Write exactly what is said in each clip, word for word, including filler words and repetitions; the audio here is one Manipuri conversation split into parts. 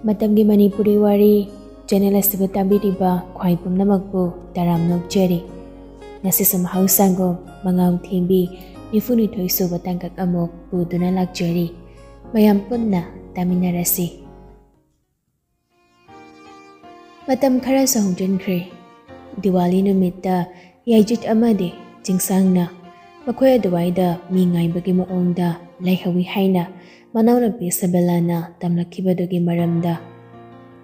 ꯃꯇꯝꯒꯤ ꯃꯅꯤꯄꯨꯔꯤ ꯋꯥꯔꯤ ꯆꯦꯅꯦꯜ ꯑꯁꯤꯕꯨ ꯇꯥꯕꯤꯔꯤꯕ ꯈ꯭ꯋꯥꯏ ꯄꯨꯝꯅꯃꯛꯄꯨ ꯇꯔꯥꯝꯅ ꯑꯣꯛꯆꯔꯤ꯫ ꯉꯁꯤꯁꯨ ꯃꯍꯧꯁꯥꯒꯨꯝ ꯃꯉꯥꯡ ꯊꯦꯝꯕꯤ ꯅꯤꯐꯨꯅꯤꯊꯣꯏ ꯁꯨꯕ ꯇꯥꯡꯀꯛ ꯑꯃꯨꯛ ꯄꯨꯗꯨꯅ ꯂꯥꯛꯆꯔꯤ꯫ ꯃꯌꯥꯝ ꯄꯨꯟꯅ ꯇꯥꯃꯤꯟꯅꯔꯁꯤ꯫ ꯃꯇꯝ ꯈꯔꯁꯨ ꯍꯧꯖꯤꯟꯈ꯭ꯔꯦ꯫ ꯗꯤꯋꯥꯂꯤ ꯅꯨꯃꯤꯠꯇ ꯌꯥꯏꯖꯤꯠ ꯑꯃꯗꯤ ꯆꯤꯡꯁꯥꯡꯅ ꯃꯈꯣꯏ ꯑꯗꯨꯋꯥꯏꯗ ꯃꯤ ꯉꯥꯏꯕꯒꯤ ꯃꯑꯣꯡꯗ ꯂꯩꯍꯧꯏ ꯍꯥꯏꯅ ꯃꯅꯥꯎꯅꯨꯄꯤ ꯁꯕꯦꯂꯥꯅ ꯇꯝꯂꯛꯈꯤꯕꯗꯨꯒꯤ ꯃꯔꯝꯗ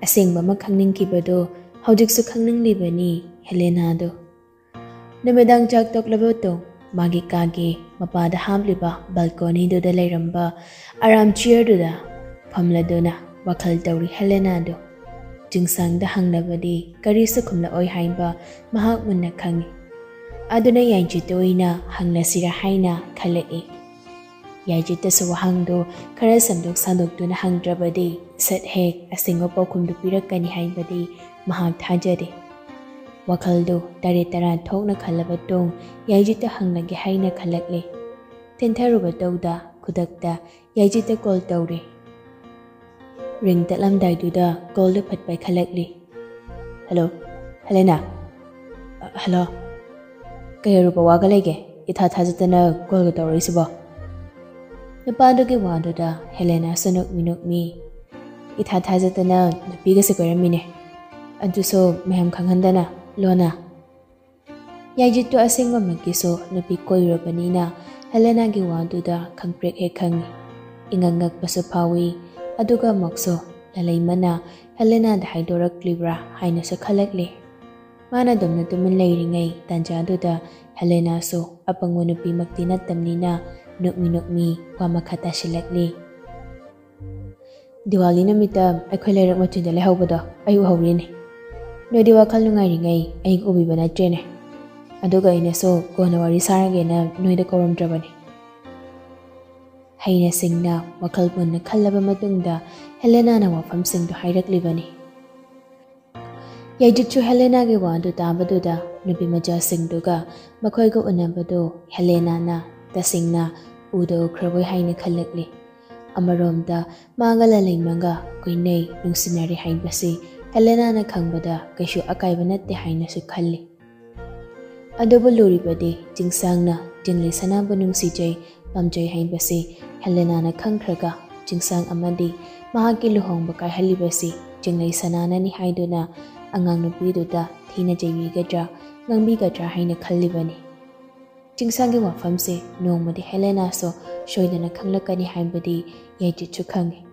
ꯑꯁꯦꯡꯕꯃꯛ ꯈꯪꯅꯤꯡꯈꯤꯕꯗꯨ ꯍꯧꯖꯤꯛꯁꯨ ꯈꯪꯅꯤꯡꯂꯤꯕꯅꯤ ꯍꯦꯂꯦꯅꯥꯗꯨ꯫ ꯅꯨꯃꯤꯗꯥꯡ ꯆꯥꯛ ꯇꯣꯛꯂꯕ ꯃꯇꯨꯡ ꯃꯥꯒꯤ ꯀꯥꯒꯤ ꯃꯄꯥꯗ ꯍꯥꯞꯂꯤꯕ ꯕꯜꯀꯣꯅꯤꯗꯨꯗ ꯂꯩꯔꯝꯕ ꯑꯔꯥꯝ ꯆꯤꯌꯔꯗꯨꯗ ꯐꯝꯂꯗꯨꯅ ꯋꯥꯈꯜ ꯇꯧꯔꯤ ꯍꯦꯂꯦꯅꯥꯗꯨ꯫ ꯆꯤꯡꯁꯥꯡꯗ ꯍꯪꯂꯕꯗꯤ ꯀꯔꯤꯁꯨ ꯈꯨꯝꯂꯛꯑꯣꯏ ꯍꯥꯏꯕ ꯃꯍꯥꯛ ꯃꯨꯟꯅ ꯈꯪꯏ꯫ ꯑꯗꯨꯅ ꯌꯥꯏꯖꯤꯠꯇ ꯑꯣꯏꯅ ꯍꯪꯂꯁꯤꯔꯥ ꯍꯥꯏꯅ ꯈꯜꯂꯛꯏ꯫ ꯌꯥꯏꯖꯤꯠꯇꯁꯨ ꯋꯥꯍꯪꯗꯨ ꯈꯔ ꯁꯦꯝꯗꯣꯛ ꯁꯥꯗꯣꯛꯇꯨꯅ ꯍꯪꯗ꯭ꯔꯕꯗꯤ ꯁꯠ ꯍꯦꯛ ꯑꯁꯦꯡꯕ ꯄꯥꯎꯈꯨꯝꯗꯨ ꯄꯤꯔꯛꯀꯅꯤ ꯍꯥꯏꯕꯗꯤ ꯃꯍꯥꯛ ꯊꯥꯖꯗꯦ꯫ ꯋꯥꯈꯜꯗꯨ ꯇꯔꯦꯠ ꯇꯔꯥ ꯊꯣꯛꯅ ꯈꯜꯂꯕ ꯇꯨꯡ ꯌꯥꯏꯖꯤꯠꯇ ꯍꯪꯂꯒꯦ ꯍꯥꯏꯅ ꯈꯜꯂꯛꯂꯦ꯫ ꯊꯦꯡꯊꯔꯨꯕ ꯇꯧꯗ ꯈꯨꯗꯛꯇ ꯌꯥꯏꯖꯤꯠꯇ ꯀꯣꯜ ꯇꯧꯔꯦ꯫ ꯔꯤꯡ ꯇꯠꯂꯝꯗꯥꯏꯗꯨꯗ ꯀꯣꯜꯗꯨ ꯐꯠ ꯄꯥꯏꯈꯠꯂꯛꯂꯤ꯫ "ꯍꯜꯂꯣ, ꯍꯦꯂꯦꯅꯥ?" "ꯑ, ꯍꯜꯂꯣ꯫ ꯀꯩ ꯑꯔꯨꯕ ꯋꯥꯒ ꯂꯩꯒꯦ? ꯏꯊꯥ ꯊꯥꯖꯗꯅ ꯀꯣꯜꯒ ꯇꯧꯔꯛꯏꯁꯤꯕꯣ?" ꯅꯨꯄꯥꯗꯨꯒꯤ ꯋꯥꯗꯨꯗ ꯍꯦꯂꯦꯅꯥꯁꯨ ꯅꯣꯛꯃꯤ ꯅꯣꯛꯃꯤ, "ꯏꯊꯥ ꯊꯥꯖꯗꯅ ꯅꯨꯄꯤꯒꯁꯦ ꯀꯣꯏꯔꯝꯃꯤꯅꯦ꯫ ꯑꯗꯨꯁꯨ ꯃꯌꯥꯝ ꯈꯪꯍꯟꯗꯅ, ꯂꯣꯟꯅ?" ꯌꯥꯏꯖꯤꯠꯇꯨ ꯑꯁꯦꯡꯕꯃꯛꯀꯤꯁꯨ ꯅꯨꯄꯤ ꯀꯣꯏꯔꯨꯔꯕꯅꯤꯅ ꯍꯦꯂꯦꯅꯥꯒꯤ ꯋꯥꯗꯨꯗ ꯈꯪꯄ꯭ꯔꯦꯛ ꯍꯦꯛ ꯈꯪꯏ꯫ ꯏꯉꯛ ꯉꯛꯄꯁꯨ ꯐꯥꯎꯏ꯫ ꯑꯗꯨꯒ ꯑꯃꯨꯛꯁꯨ ꯂꯂꯩꯃꯅ ꯍꯦꯂꯦꯅꯥꯗ ꯍꯥꯏꯗꯣꯔꯛꯂꯤꯕ꯭ꯔꯥ ꯍꯥꯏꯅꯁꯨ ꯈꯜꯂꯛꯂꯤ꯫ ꯃꯥꯅ ꯑꯗꯨꯝꯅ ꯇꯨꯃꯤꯟ ꯂꯩꯔꯤꯉꯩ ꯇꯥꯟꯖꯥꯗꯨꯗ ꯍꯦꯂꯦꯅꯥꯁꯨ ꯑꯄꯪꯕ ꯅꯨꯄꯤꯃꯛꯇꯤ ꯅꯠꯇꯕꯅꯤꯅ ꯅꯣꯛꯃꯤ ꯅꯣꯛꯃꯤ ꯋꯥ ꯃꯈꯥ ꯇꯥꯁꯤꯜꯂꯛꯂꯤ꯫ "ꯗꯤꯋꯥꯂꯤ ꯅꯨꯃꯤꯠꯇ ꯑꯩꯈꯣꯏ ꯂꯩꯔꯛ ꯃꯆꯤꯟꯗ ꯂꯩꯍꯧꯕꯗꯣ ꯑꯩ ꯎꯍꯧꯔꯤꯅꯦ꯫ ꯅꯣꯏꯗꯤ ꯋꯥꯈꯜ ꯅꯨꯡꯉꯥꯏꯔꯤꯉꯩ ꯑꯩ ꯎꯕꯤꯕ ꯅꯠꯇ꯭ꯔꯦꯅꯦ꯫ ꯑꯗꯨꯒ ꯑꯩꯅꯁꯨ ꯀꯣꯟꯅ ꯋꯥꯔꯤ ꯁꯥꯔꯒꯦꯅ ꯅꯣꯏꯗ ꯀꯧꯔꯝꯗ꯭ꯔꯕꯅꯤ"꯫ ꯍꯩꯅ ꯁꯤꯡꯅ ꯋꯥꯈꯜ ꯃꯨꯟꯅ ꯈꯜꯂꯕ ꯃꯇꯨꯡꯗ ꯍꯦꯂꯦꯅꯥꯅ ꯋꯥꯐꯝꯁꯤꯡꯗꯨ ꯍꯥꯏꯔꯛꯂꯤꯕꯅꯤ꯫ ꯌꯥꯏꯖꯤꯠꯁꯨ ꯍꯦꯂꯦꯅꯥꯒꯤ ꯋꯥꯗꯨ ꯇꯥꯕꯗꯨꯗ ꯅꯨꯄꯤ ꯃꯆꯥꯁꯤꯡꯗꯨꯒ ꯃꯈꯣꯏꯒ ꯎꯅꯕꯗꯨ ꯍꯦꯂꯦꯅꯥꯅ ꯇꯁꯦꯡꯅ ꯎꯗ ꯎꯈ꯭ꯔꯕꯣꯏ ꯍꯥꯏꯅ ꯈꯜꯂꯛꯂꯤ꯫ ꯑꯃꯔꯣꯝꯗ ꯃꯥꯒ ꯂꯂꯩꯃꯒ ꯀꯨꯏꯅꯩ ꯅꯨꯡꯁꯤꯅꯔꯦ ꯍꯥꯏꯕꯁꯤ ꯍꯦꯂꯦꯅꯥꯅ ꯈꯪꯕꯗ ꯀꯩꯁꯨ ꯑꯀꯥꯏꯕ ꯅꯠꯇꯦ ꯍꯥꯏꯅꯁꯨ ꯈꯜꯂꯤ꯫ ꯑꯗꯨꯕꯨ ꯂꯨꯔꯤꯕꯗꯤ ꯆꯤꯡꯁꯥꯡꯅ ꯆꯤꯡꯂꯩ ꯁꯅꯥꯕꯨ ꯅꯨꯡꯁꯤꯖꯩ, ꯄꯥꯝꯖꯩ ꯍꯥꯏꯕꯁꯤ ꯍꯦꯂꯦꯅꯥꯅ ꯈꯪꯈ꯭ꯔꯒ ꯆꯤꯡꯁꯥꯡ ꯑꯃꯗꯤ ꯃꯍꯥꯛꯀꯤ ꯂꯨꯍꯣꯡꯕ ꯀꯥꯏꯍꯜꯂꯤꯕꯁꯤ ꯆꯤꯡꯂꯩ ꯁꯅꯥꯅꯅꯤ ꯍꯥꯏꯗꯨꯅ ꯑꯉꯥꯡ ꯅꯨꯄꯤꯗꯨꯗ ꯊꯤꯅ ꯆꯩꯕꯤꯒꯗ꯭ꯔꯥ, ꯉꯥꯡꯕꯤꯒꯗ꯭ꯔꯥ ꯍꯥꯏꯅ ꯈꯜꯂꯤꯕꯅꯤ꯫ ꯆꯤꯡꯁꯥꯡꯒꯤ ꯋꯥꯐꯝꯁꯦ ꯅꯣꯡꯃꯗꯤ ꯍꯦꯂꯦꯅꯥꯁꯨ ꯁꯣꯏꯗꯅ ꯈꯪꯂꯛꯀꯅꯤ ꯍꯥꯏꯕꯗꯤ ꯌꯥꯏꯖꯤꯠꯁꯨ ꯈꯪꯏ꯫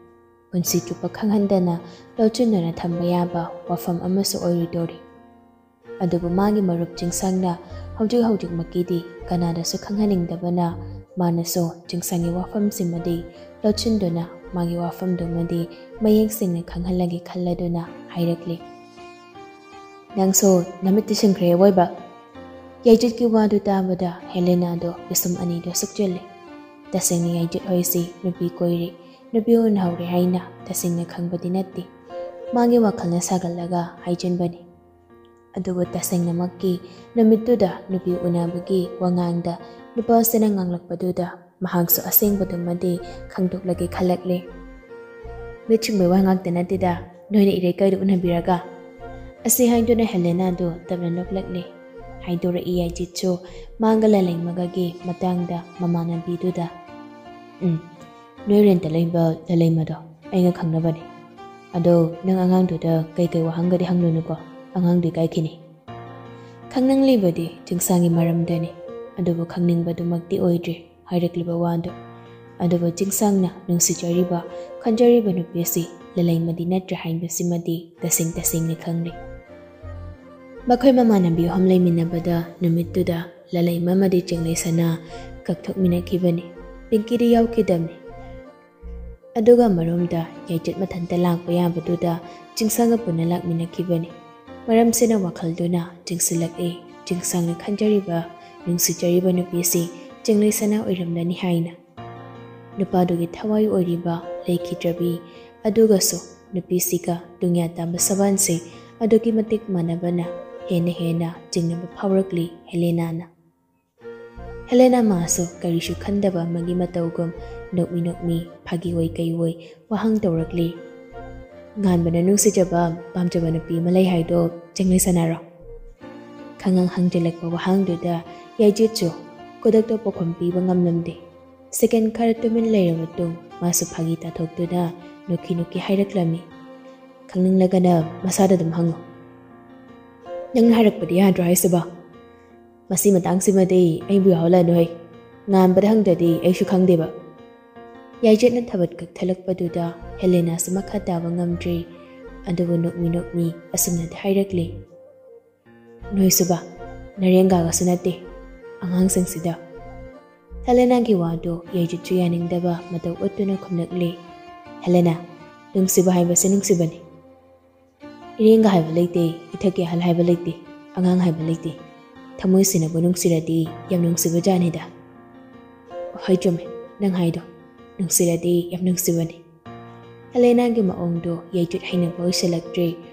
ꯄꯨꯟꯁꯤ ꯆꯨꯞꯄ ꯈꯪꯍꯟꯗꯅ ꯂꯣꯠꯁꯤꯟꯗꯨꯅ ꯊꯝꯕ ꯌꯥꯕ ꯋꯥꯐꯝ ꯑꯃꯁꯨ ꯑꯣꯏꯔꯣꯏꯗꯧꯔꯤ꯫ ꯑꯗꯨꯕꯨ ꯃꯥꯒꯤ ꯃꯔꯨꯞ ꯆꯤꯡꯁꯥꯡꯅ ꯍꯧꯖꯤꯛ ꯍꯧꯖꯤꯛꯃꯛꯀꯤꯗꯤ ꯀꯅꯥꯗꯁꯨ ꯈꯪꯍꯟꯅꯤꯡꯗꯕꯅ ꯃꯥꯅꯁꯨ ꯆꯤꯡꯁꯥꯡꯒꯤ ꯋꯥꯐꯝꯁꯤꯃꯗꯤ ꯂꯣꯠꯁꯤꯟꯗꯨꯅ ꯃꯥꯒꯤ ꯋꯥꯐꯝꯗꯨꯃꯗꯤ ꯃꯌꯦꯛ ꯁꯦꯡꯅ ꯈꯪꯍꯜꯂꯒꯦ ꯈꯜꯂꯗꯨꯅ ꯍꯥꯏꯔꯛꯂꯤ꯫ "ꯅꯪꯁꯨ ꯅꯃꯤꯠꯇꯤ ꯁꯤꯡꯈ꯭ꯔꯦ ꯑꯋꯣꯏꯕ?" ꯌꯥꯏꯖꯤꯠꯀꯤ ꯋꯥꯗꯨ ꯇꯥꯕꯗ ꯍꯦꯂꯦꯅꯥꯗꯣ ꯄꯤꯁꯨꯝ ꯑꯅꯤꯗꯣ ꯁꯨꯛꯆꯤꯜꯂꯤ꯫ ꯇꯁꯦꯡꯅ ꯌꯥꯏꯖꯤꯠ ꯍꯣꯏꯁꯤ ꯅꯨꯄꯤ ꯀꯣꯏꯔꯦ, ꯅꯨꯄꯤ ꯎꯅꯍꯧꯔꯦ ꯍꯥꯏꯅ ꯇꯁꯦꯡꯅ ꯈꯪꯕꯗꯤ ꯅꯠꯇꯦ꯫ ꯃꯥꯒꯤ ꯋꯥꯈꯜꯅ ꯁꯥꯒꯠꯂꯒ ꯍꯥꯏꯖꯤꯟꯕꯅꯤ꯫ ꯑꯗꯨꯕꯨ ꯇꯁꯦꯡꯅꯃꯛꯀꯤ ꯅꯨꯃꯤꯠꯇꯨꯗ ꯅꯨꯄꯤ ꯎꯅꯕꯒꯤ ꯋꯥꯉꯥꯡꯗ ꯅꯨꯄꯥꯁꯤꯅ ꯉꯥꯡꯂꯛꯄꯗꯨꯗ ꯃꯍꯥꯛꯁꯨ ꯑꯁꯦꯡꯕꯗꯨꯃꯗꯤ ꯈꯪꯗꯣꯛꯂꯒꯦ ꯈꯜꯂꯛꯂꯦ꯫ "ꯃꯤꯠ ꯁꯤꯡꯕꯩ ꯋꯥ ꯉꯥꯛꯇ ꯅꯠꯇꯦꯗ, ꯅꯣꯏꯅ ꯏꯔꯩꯀꯥꯏꯗ ꯎꯅꯕꯤꯔꯒ?" ꯑꯁꯤ ꯍꯥꯏꯗꯨꯅ ꯍꯦꯂꯦꯅꯥꯗꯨ ꯇꯞꯅ ꯅꯣꯛꯂꯛꯂꯦ꯫ ꯍꯥꯏꯗꯣꯔꯛꯏ ꯌꯥꯏꯖꯤꯠꯁꯨ ꯃꯥꯒ ꯂꯂꯩꯃꯒꯒꯤ ꯃꯇꯥꯡꯗ ꯃꯃꯥꯟꯅꯕꯤꯗꯨꯗ꯫ "ꯎꯝ, ꯅꯣꯏ ꯔꯦꯟꯇ ꯂꯩꯕ ꯂꯂꯩꯃꯗꯣ ꯑꯩꯒ ꯈꯪꯅꯕꯅꯦ꯫ ꯑꯗꯣ ꯅꯪ ꯑꯉꯥꯡꯗꯨꯗ ꯀꯩꯀꯩ ꯋꯥꯍꯪꯒꯗꯤ ꯍꯪꯂꯨꯅꯨꯀꯣ, ꯑꯉꯥꯡꯗꯨ ꯏꯀꯥꯏꯈꯤꯅꯤ꯫ ꯈꯪꯅꯤꯡꯂꯤꯕꯗꯤ ꯆꯤꯡꯁꯥꯡꯒꯤ ꯃꯔꯝꯗꯅꯤ, ꯑꯗꯨꯕꯨ ꯈꯪꯅꯤꯡꯕꯗꯨꯃꯛꯇꯤ ꯑꯣꯏꯗ꯭ꯔꯤ ꯍꯥꯏꯔꯛꯂꯤꯕ ꯋꯥꯗꯨ꯫ ꯑꯗꯨꯕꯨ ꯆꯤꯡꯁꯥꯡꯅ ꯅꯨꯡꯁꯤꯖꯔꯤꯕ, ꯈꯟꯖꯔꯤꯕ ꯅꯨꯄꯤ ꯑꯁꯤ ꯂꯂꯩꯃꯗꯤ ꯅꯠꯇ꯭ꯔꯦ ꯍꯥꯏꯕꯁꯤꯃꯗꯤ ꯇꯁꯦꯡ ꯇꯁꯦꯡꯅ ꯈꯪꯂꯦ꯫" ꯃꯈꯣꯏ ꯃꯃꯥꯟꯅꯕꯤ ꯑꯍꯨꯝ ꯂꯩꯃꯤꯟꯅꯕꯗ ꯅꯨꯃꯤꯠꯇꯨꯗ ꯂꯂꯩꯃ ꯑꯃꯗꯤ ꯆꯤꯡꯂꯩꯁꯅꯥ ꯀꯛꯊꯣꯛꯃꯤꯟꯅꯈꯤꯕꯅꯤ꯫ ꯄꯤꯡꯀꯤꯗꯤ ꯌꯥꯎꯈꯤꯗꯕꯅꯤ꯫ ꯑꯗꯨꯒ ꯑꯃꯔꯣꯝꯗ ꯌꯥꯏꯖꯤꯠ ꯃꯊꯟꯇ ꯂꯥꯛꯄ ꯌꯥꯕꯗꯨꯗ ꯆꯤꯡꯁꯥꯡꯒ ꯄꯨꯟꯅ ꯂꯥꯛꯃꯤꯟꯅꯈꯤꯕꯅꯤ꯫ ꯃꯔꯝꯁꯤꯅ ꯋꯥꯈꯜꯗꯨꯅ ꯆꯤꯡꯁꯤꯜꯂꯛꯏ꯫ ꯆꯤꯡꯁꯥꯡꯅ ꯈꯟꯖꯔꯤꯕ, ꯅꯨꯡꯁꯤꯖꯔꯤꯕ ꯅꯨꯄꯤꯁꯤ ꯆꯤꯡꯂꯩꯁꯅꯥ ꯑꯣꯏꯔꯝꯂꯅꯤ ꯍꯥꯏꯅ꯫ ꯅꯨꯄꯥꯗꯨꯒꯤ ꯊꯋꯥꯏ ꯑꯣꯏꯔꯤꯕ ꯂꯩꯈꯤꯗ꯭ꯔꯕꯤ ꯑꯗꯨꯒꯁꯨ ꯅꯨꯄꯤꯁꯤꯒ ꯗꯨꯅꯤꯌꯥ ꯇꯥꯝꯕ ꯁꯕꯥꯟꯁꯦ ꯑꯗꯨꯛꯀꯤ ꯃꯇꯤꯛ ꯃꯥꯟꯅꯕꯅ ꯍꯦꯟꯅ ꯍꯦꯟꯅ ꯆꯤꯡꯅꯕ ꯐꯥꯎꯔꯛꯂꯤ ꯍꯦꯂꯦꯅꯥꯅ꯫ ꯍꯦꯂꯦꯅꯥ ꯃꯥꯁꯨ ꯀꯔꯤꯁꯨ ꯈꯟꯗꯕ ꯑꯃꯒꯤ ꯃꯇꯧꯒꯨꯝ ꯅꯣꯛꯃꯤ ꯅꯣꯛꯃꯤ ꯐꯥꯒꯤ ꯑꯣꯏ ꯀꯩ ꯑꯣꯏ ꯋꯥꯍꯪ ꯇꯧꯔꯛꯂꯤ꯫ "ꯉꯥꯟꯕꯅ ꯅꯨꯡꯁꯤꯖꯕ ꯄꯥꯝꯖꯕ ꯅꯨꯄꯤ ꯑꯃ ꯂꯩ ꯍꯥꯏꯗꯣ ꯆꯪꯂꯁꯅꯥꯔꯣ?" ꯈꯪꯉꯪ ꯍꯪꯖꯤꯜꯂꯛꯄ ꯋꯥꯍꯪꯗꯨꯗ ꯌꯥꯏꯖꯤꯠꯁꯨ ꯈꯨꯗꯛꯇ ꯄꯥꯎꯈꯨꯝ ꯄꯤꯕ ꯉꯝꯂꯝꯗꯦ꯫ ꯁꯦꯀꯦꯟ ꯈꯔ ꯇꯨꯃꯤꯟ ꯂꯩꯔꯕ ꯃꯇꯨꯡ ꯃꯥꯁꯨ ꯐꯥꯒꯤ ꯇꯥꯊꯣꯛꯇꯨꯅ ꯅꯣꯛꯈꯤ ꯅꯣꯛꯈꯤ ꯍꯥꯏꯔꯛꯂꯝꯃꯤ꯫ "ꯈꯪꯅꯤꯡꯂꯒꯅ ꯃꯁꯥꯗ ꯑꯗꯨꯝ ꯍꯪꯉꯨ꯫ ꯅꯪꯅ ꯍꯥꯏꯔꯛꯄꯗꯤ ꯌꯥꯗ꯭ꯔꯣ ꯍꯥꯏꯁꯤꯕꯣ? ꯃꯁꯤ ꯃꯇꯥꯡꯁꯤꯃꯗꯤ ꯑꯩꯕꯨ ꯌꯥꯎꯍꯜꯂꯅꯨ ꯍꯩ꯫ ꯉꯥꯟꯕꯗ ꯍꯪꯗ꯭ꯔꯗꯤ ꯑꯩꯁꯨ ꯈꯪꯗꯦꯕ꯫" ꯌꯥꯏꯖꯠꯅ ꯊꯕꯠ ꯀꯛꯊꯠꯂꯛꯄꯗꯨꯗ ꯍꯦꯂꯦꯅꯥꯁꯨ ꯃꯈꯥ ꯇꯥꯕ ꯉꯝꯗ꯭ꯔꯦ꯫ ꯑꯗꯨꯕꯨ ꯅꯣꯛꯃꯤ ꯅꯣꯛꯃꯤ ꯑꯁꯨꯝꯅꯗꯤ ꯍꯥꯏꯔꯛꯂꯤ, "ꯅꯣꯏꯁꯨꯕ, ꯅꯔꯦꯡꯒꯥꯒꯁꯨ ꯅꯠꯇꯦ, ꯑꯉꯥꯡꯁꯤꯡꯁꯤꯗ꯫" ꯍꯦꯂꯦꯅꯥꯒꯤ ꯋꯥꯗꯨ ꯌꯥꯏꯖꯠꯁꯨ ꯌꯥꯅꯤꯡꯗꯕ ꯃꯇꯧ ꯎꯠꯇꯨꯅ ꯈꯨꯝꯂꯛꯂꯤ꯫ "ꯍꯦꯂꯦꯅꯥ, ꯅꯨꯡꯁꯤꯕ ꯍꯥꯏꯕꯁꯦ ꯅꯨꯡꯁꯤꯕꯅꯤ꯫ ꯏꯔꯦꯡꯒ ꯍꯥꯏꯕ ꯂꯩꯇꯦ, ꯏꯊꯛꯀꯤ ꯑꯍꯜ ꯍꯥꯏꯕ ꯂꯩꯇꯦ, ꯑꯉꯥꯡ ꯍꯥꯏꯕ ꯂꯩꯇꯦ꯫ ꯊꯃꯣꯏꯁꯤꯅꯕꯨ ꯅꯨꯡꯁꯤꯔꯗꯤ ꯌꯥꯝ ꯅꯨꯡꯁꯤꯕ ꯖꯥꯠꯅꯤꯗ꯫" "ꯍꯣꯏ, ꯆꯨꯝꯃꯦ ꯅꯪ ꯍꯥꯏꯗꯣ, ꯅꯨꯡꯁꯤꯔꯗꯤ ꯌꯥꯝ ꯅꯨꯡꯁꯤꯕꯅꯤ꯫" ꯍꯦꯂꯦꯅꯥꯒꯤ ꯃꯑꯣꯡꯗꯣ ꯌꯥꯏꯖꯠ ꯍꯩꯅꯕ ꯑꯣꯏꯁꯤꯜꯂꯛꯇ꯭ꯔꯦ꯫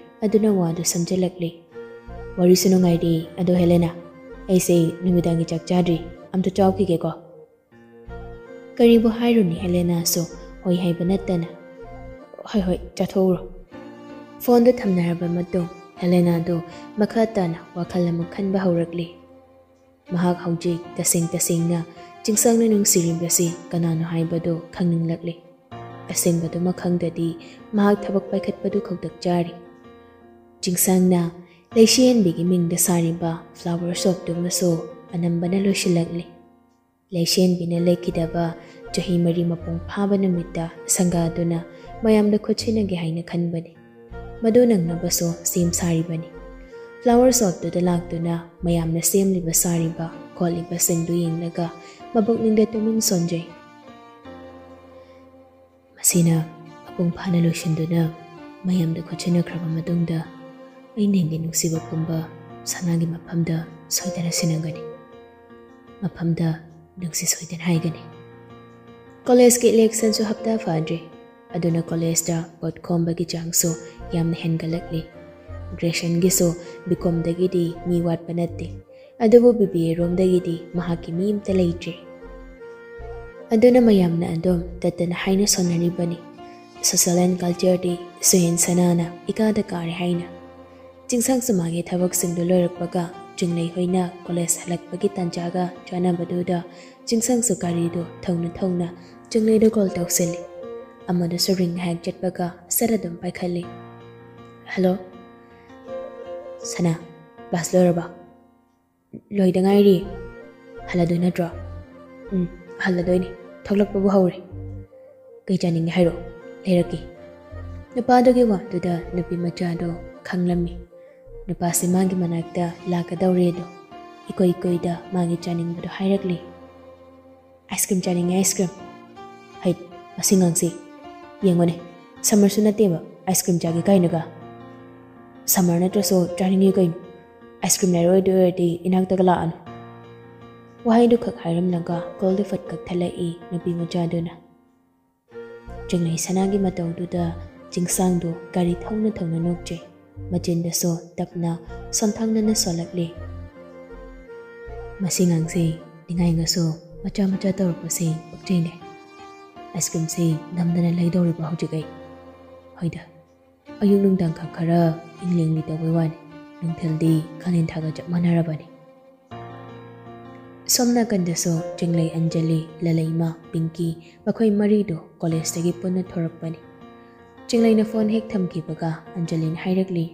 ꯑꯗꯨꯅ ꯋꯥꯗꯨ ꯁꯝꯖꯤꯜꯂꯛꯂꯦ꯫ "ꯋꯥꯔꯤꯁꯨ ꯅꯨꯡꯉꯥꯏꯔꯤ, ꯑꯗꯣ ꯍꯦꯂꯦꯅꯥ, ꯑꯩꯁꯦ ꯅꯨꯃꯤꯗꯥꯡꯒꯤ ꯆꯥꯛ ꯆꯥꯗ꯭ꯔꯤ, ꯑꯝꯇ ꯆꯥꯎꯈꯤꯒꯦꯀꯣ꯫" ꯀꯔꯤꯕꯨ ꯍꯥꯏꯔꯨꯅꯤ, ꯍꯦꯂꯦꯅꯥꯁꯨ ꯍꯣꯏ ꯍꯥꯏꯕ ꯅꯠꯇꯅ, "ꯍꯣꯏ, ꯍꯣꯏ, ꯆꯥꯊꯣꯛꯎꯔꯣ꯫" ꯐꯣꯟꯗꯨ ꯊꯝꯅꯔꯕ ꯃꯇꯨꯡ ꯍꯦꯂꯦꯅꯥꯗꯨ ꯃꯈꯥ ꯇꯥꯅ ꯋꯥꯈꯜ ꯑꯃ ꯈꯟꯕ ꯍꯧꯔꯛꯂꯤ꯫ ꯃꯍꯥꯛ ꯍꯧꯖꯤꯛ ꯇꯁꯦꯡ ꯇꯁꯦꯡꯅ ꯆꯤꯡꯁꯥꯡꯅ ꯅꯨꯡꯁꯤꯔꯤꯕꯁꯤ ꯀꯅꯥꯅꯣ ꯍꯥꯏꯕꯗꯨ ꯈꯪꯅꯤꯡꯂꯛꯂꯤ꯫ ꯑꯁꯦꯡꯕꯗꯨꯃꯛ ꯈꯪꯗꯗꯤ ꯃꯍꯥꯛ ꯊꯕꯛ ꯄꯥꯏꯈꯠꯄꯗꯨ ꯈꯧꯇꯛ ꯆꯥꯔꯤ꯫ ꯆꯤꯡꯁꯥꯡꯅ ꯂꯩꯁꯤꯍꯟꯕꯤꯒꯤ ꯃꯤꯡꯗ ꯁꯥꯔꯤꯕ flower shopꯇꯨꯃꯁꯨ ꯑꯅꯝꯕꯅ ꯂꯣꯏꯁꯤꯜꯂꯛꯂꯤ꯫ ꯂꯩꯁꯦꯟꯕꯤꯅ ꯂꯩꯈꯤꯗꯕ ꯆꯍꯤ ꯃꯔꯤ ꯃꯄꯨꯡ ꯐꯥꯕ ꯅꯨꯃꯤꯠꯇ ꯁꯪꯒꯥꯗꯨꯅ ꯃꯌꯥꯝꯗ ꯈꯨꯠꯁꯤꯟꯅꯒꯦ ꯍꯥꯏꯅ ꯈꯟꯕꯅꯤ꯫ ꯃꯗꯨ ꯅꯪꯅꯕꯁꯨ ꯁꯦꯝ ꯁꯥꯔꯤꯕꯅꯤ꯫ Flower shopꯇꯨꯗ ꯂꯥꯛꯇꯨꯅ ꯃꯌꯥꯝꯅ ꯁꯦꯝꯂꯤꯕ ꯁꯥꯔꯤꯕ ꯈꯣꯠꯂꯤꯕꯁꯤꯡꯗꯨ ꯌꯦꯡꯂꯒ ꯃꯄꯨꯛꯅꯤꯡꯗ ꯇꯨꯃꯤꯟ ꯁꯣꯟꯖꯩ꯫ ꯃꯁꯤꯅ ꯃꯄꯨꯡ ꯐꯥꯅ ꯂꯣꯏꯁꯤꯟꯗꯨꯅ ꯃꯌꯥꯝꯗ ꯈꯨꯠꯁꯤꯟꯅꯈ꯭ꯔꯕ ꯃꯇꯨꯡꯗ, ꯑꯩ ꯅꯪꯒꯤ ꯅꯨꯡꯁꯤꯕ ꯄꯨꯝꯕ ꯁꯅꯥꯒꯤ ꯃꯐꯝꯗ ꯁꯣꯏꯗꯅ ꯁꯤꯟꯅꯒꯅꯤ꯫ ꯃꯐꯝꯗ ꯅꯪꯁꯤ ꯁꯣꯏꯗꯅ ꯍꯥꯏꯒꯅꯤ꯫ ꯀꯣꯂꯦꯖꯀꯤ electionꯁꯨ ꯍꯞꯇꯥ ꯐꯥꯗ꯭ꯔꯤ꯫ ꯑꯗꯨꯅ ꯀꯣꯂꯦꯖꯇ ꯄꯣꯠ ꯈꯣꯝꯕꯒꯤ ꯆꯥꯡꯁꯨ ꯌꯥꯝꯅ ꯍꯦꯟꯒꯠꯂꯛꯂꯤ꯫ Graduationꯒꯤꯁꯨ B.Comꯗꯒꯤꯗꯤ ꯃꯤ ꯋꯥꯠꯄ ꯅꯠꯇꯦ꯫ ꯑꯗꯨꯕꯨ ꯕꯤꯕꯤ ꯔꯣꯝꯗꯒꯤꯗꯤ ꯃꯍꯥꯛꯀꯤ ꯃꯤ ꯑꯃꯇ ꯂꯩꯇ꯭ꯔꯦ꯫ ꯑꯗꯨꯅ ꯃꯌꯥꯝꯅ ꯑꯗꯨꯝ ꯇꯠꯇꯅ ꯍꯥꯏꯅ ꯁꯣꯟꯅꯔꯤꯕꯅꯤ, "Social and Culture Day, ꯁꯨꯍꯦꯟ ꯁꯅꯥꯅ ꯏꯀꯥꯗ ꯀꯥꯔꯦ" ꯍꯥꯏꯅ꯫ ꯆꯤꯡꯁꯥꯡꯁꯨ ꯃꯥꯒꯤ ꯊꯕꯛꯁꯤꯡꯗꯨ ꯂꯣꯏꯔꯛꯄꯒ ꯆꯤꯡꯂꯩ ꯍꯣꯏꯅ ꯀꯣꯂꯦꯖ ꯍꯜꯂꯛꯄꯒꯤ ꯇꯥꯟꯖꯥꯒ ꯆꯥꯟꯅꯕꯗꯨꯗ ꯆꯤꯡꯁꯥꯡꯁꯨ ꯒꯥꯔꯤꯗꯨ ꯊꯧꯅ ꯊꯧꯅ ꯆꯤꯡꯂꯩꯗ ꯀꯣꯜ ꯇꯧꯁꯤꯜꯂꯤ꯫ ꯑꯃꯗꯨꯁꯨ ꯔꯤꯡ ꯉꯥꯏꯍꯥꯛ ꯆꯠꯄꯒ ꯁꯠ ꯑꯗꯨꯝ ꯄꯥꯏꯈꯠꯂꯤ꯫ "ꯍꯜꯂꯣ, ꯁꯅꯥ, ꯀ꯭ꯂꯥꯁ ꯂꯣꯏꯔꯕ?" "ꯂꯣꯏꯗ ꯉꯥꯏꯔꯤ꯫ ꯍꯜꯂꯗꯣꯏ ꯅꯠꯇ꯭ꯔꯣ?" "ꯎꯝ, ꯍꯜꯂꯗꯣꯏꯅꯤ꯫ ꯊꯣꯛꯂꯛꯄꯕꯨ ꯍꯧꯔꯦ꯫ ꯀꯩ ꯆꯥꯅꯤꯡꯒꯦ ꯍꯥꯏꯔꯛꯑꯣ, ꯂꯩꯔꯛꯀꯦ꯫" ꯅꯨꯄꯥꯗꯨꯒꯤ ꯋꯥꯗꯨꯗ ꯅꯨꯄꯤ ꯃꯆꯥꯗꯣ ꯈꯪꯂꯝꯃꯤ꯫ ꯅꯨꯄꯥꯁꯤ ꯃꯥꯒꯤ ꯃꯅꯥꯛꯇ ꯂꯥꯛꯀꯗꯧꯔꯦꯗꯣ ꯏꯀꯣꯏ ꯀꯣꯏꯗ ꯃꯥꯒꯤ ꯆꯥꯅꯤꯡꯕꯗꯣ ꯍꯥꯏꯔꯛꯂꯤ꯫ "ꯑꯥꯏꯁ ꯀ꯭ꯔꯤꯝ ꯆꯥꯅꯤꯡꯉꯦ, ꯑꯥꯏꯁ ꯀ꯭ꯔꯤꯝ꯫" "ꯍꯩ, ꯃꯁꯤ ꯉꯥꯡꯁꯤ, ꯌꯦꯡꯉꯨꯅꯦ, ꯁꯝꯃꯔꯁꯨ ꯅꯠꯇꯦꯕ ꯑꯥꯏꯁ ꯀ꯭ꯔꯤꯝ ꯆꯥꯒꯦ ꯀꯥꯏꯅꯒ꯫ ꯁꯝꯃꯔ ꯅꯠꯇ꯭ꯔꯁꯨ ꯆꯥꯅꯤꯡꯉꯤ ꯀꯩꯅꯣ꯫ ꯑꯥꯏꯁ ꯀ꯭ꯔꯤꯝ ꯂꯩꯔꯛꯑꯣꯏꯗꯣꯏ ꯑꯣꯏꯔꯗꯤ ꯏꯅꯥꯛꯇꯒ ꯂꯥꯛꯑꯅꯨ꯫" ꯋꯥꯍꯩꯗꯨ ꯈꯛ ꯍꯥꯏꯔꯝꯂꯒ ꯀꯣꯜꯗꯨ ꯐꯠ ꯀꯛꯊꯠꯂꯛꯏ ꯅꯨꯄꯤ ꯃꯆꯥꯗꯨꯅ꯫ ꯆꯤꯡꯂꯩ ꯁꯅꯥꯒꯤ ꯃꯇꯧꯗꯨꯗ ꯆꯤꯡꯁꯥꯡꯗꯨ ꯒꯥꯔꯤ ꯊꯧꯅ ꯊꯧꯅ ꯅꯣꯛꯆꯩ꯫ ꯃꯆꯤꯟꯗꯁꯨ ꯇꯞꯅ ꯁꯣꯟꯊꯥꯡꯅꯅ ꯁꯣꯜꯂꯛꯂꯤ꯫ "ꯃꯁꯤ ꯉꯥꯡꯁꯤ ꯅꯤꯡꯉꯥꯏꯉꯁꯨ ꯃꯆꯥ ꯃꯆꯥ ꯇꯧꯔꯛꯄꯁꯤ ꯄꯛꯆꯩꯅꯦ꯫ ꯑꯥꯏꯁ ꯀ꯭ꯔꯤꯝꯁꯤ ꯅꯝꯗꯅ ꯂꯩꯗꯧꯔꯤꯕ ꯍꯧꯖꯤꯛ ꯑꯩ꯫ ꯍꯣꯏꯗ, ꯑꯌꯨꯛ ꯅꯨꯡꯗꯥꯡ ꯈꯛ ꯈꯔ ꯏꯪꯂꯤ ꯏꯪꯂꯤ ꯇꯧꯕꯩ ꯋꯥꯅꯤ, ꯅꯨꯡꯊꯤꯜꯗꯤ ꯀꯥꯂꯦꯟ ꯊꯥꯒ ꯆꯞ ꯃꯥꯟꯅꯔꯕꯅꯤ꯫" ꯁꯣꯝ ꯅꯥꯀꯟꯗꯁꯨ ꯆꯤꯡꯂꯩ, ꯑꯟꯖꯂꯤ, ꯂꯂꯩꯃ, ꯄꯤꯡꯀꯤ, ꯃꯈꯣꯏ ꯃꯔꯤꯗꯨ ꯀꯣꯂꯦꯖꯇꯒꯤ ꯄꯨꯟꯅ ꯊꯣꯔꯛꯄꯅꯤ꯫ ꯆꯤꯡꯂꯩꯅ ꯐꯣꯟ ꯍꯦꯛ ꯊꯝꯈꯤꯕꯒ ꯑꯟꯖꯂꯤꯅ ꯍꯥꯏꯔꯛꯂꯤ,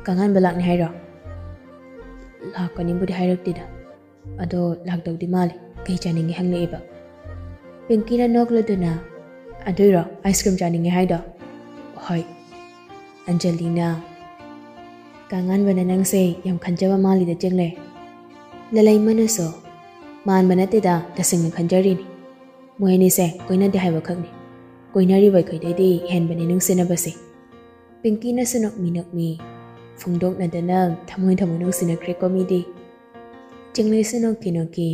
"ꯀꯥꯡꯍꯥꯟꯕ ꯂꯥꯛꯅꯤ ꯍꯥꯏꯔꯣ?" "ꯂꯥꯛꯀꯅꯤꯕꯨꯗꯤ ꯍꯥꯏꯔꯛꯇꯦꯗ, ꯑꯗꯣ ꯂꯥꯛꯇꯧꯗꯤ ꯃꯥꯜꯂꯤ꯫ ꯀꯩ ꯆꯥꯅꯤꯡꯒꯦ ꯍꯪꯂꯛꯑꯦꯕ꯫" ꯄꯤꯡꯀꯤꯅ ꯅꯣꯛꯂꯗꯨꯅ, "ꯑꯗꯨꯏꯔꯣ ꯑꯥꯏꯁ ꯀ꯭ꯔꯤꯝ ꯆꯥꯅꯤꯡꯉꯦ ꯍꯥꯏꯗꯣ?" "ꯍꯣꯏ꯫" ꯑꯟꯖꯂꯤꯅ, "ꯀꯥꯡꯍꯥꯟꯕꯅ ꯅꯪꯁꯦ ꯌꯥꯝ ꯈꯟꯖꯕ ꯃꯥꯜꯂꯤꯗ, ꯆꯤꯡꯂꯩ꯫" ꯂꯂꯩꯃꯅꯁꯨ, "ꯃꯥꯟꯕ ꯅꯠꯇꯦꯗ, ꯇꯁꯦꯡꯅ ꯈꯟꯖꯔꯤꯅꯤ꯫ ꯃꯣꯏ ꯑꯅꯤꯁꯦ ꯀꯣꯏꯅꯗꯦ ꯍꯥꯏꯕ ꯈꯛꯅꯤ꯫ ꯀꯣꯏꯅꯔꯤꯕ ꯑꯩꯈꯣꯏꯗꯩꯗꯤ ꯍꯦꯟꯕꯅꯤ ꯅꯨꯡꯁꯤꯅꯕꯁꯦ꯫" ꯄꯤꯡꯀꯤꯅꯁꯨ ꯅꯣꯛꯃꯤ ꯅꯣꯛꯃꯤ, "ꯐꯣꯡꯗꯣꯛꯅꯗꯅ ꯊꯃꯣꯏ ꯊꯃꯣꯏ ꯅꯨꯡꯁꯤꯅꯈ꯭ꯔꯦꯀꯣ ꯃꯤꯗꯤ꯫" ꯆꯤꯡꯂꯩꯁꯨ ꯅꯣꯛꯈꯤ ꯅꯣꯛꯈꯤ,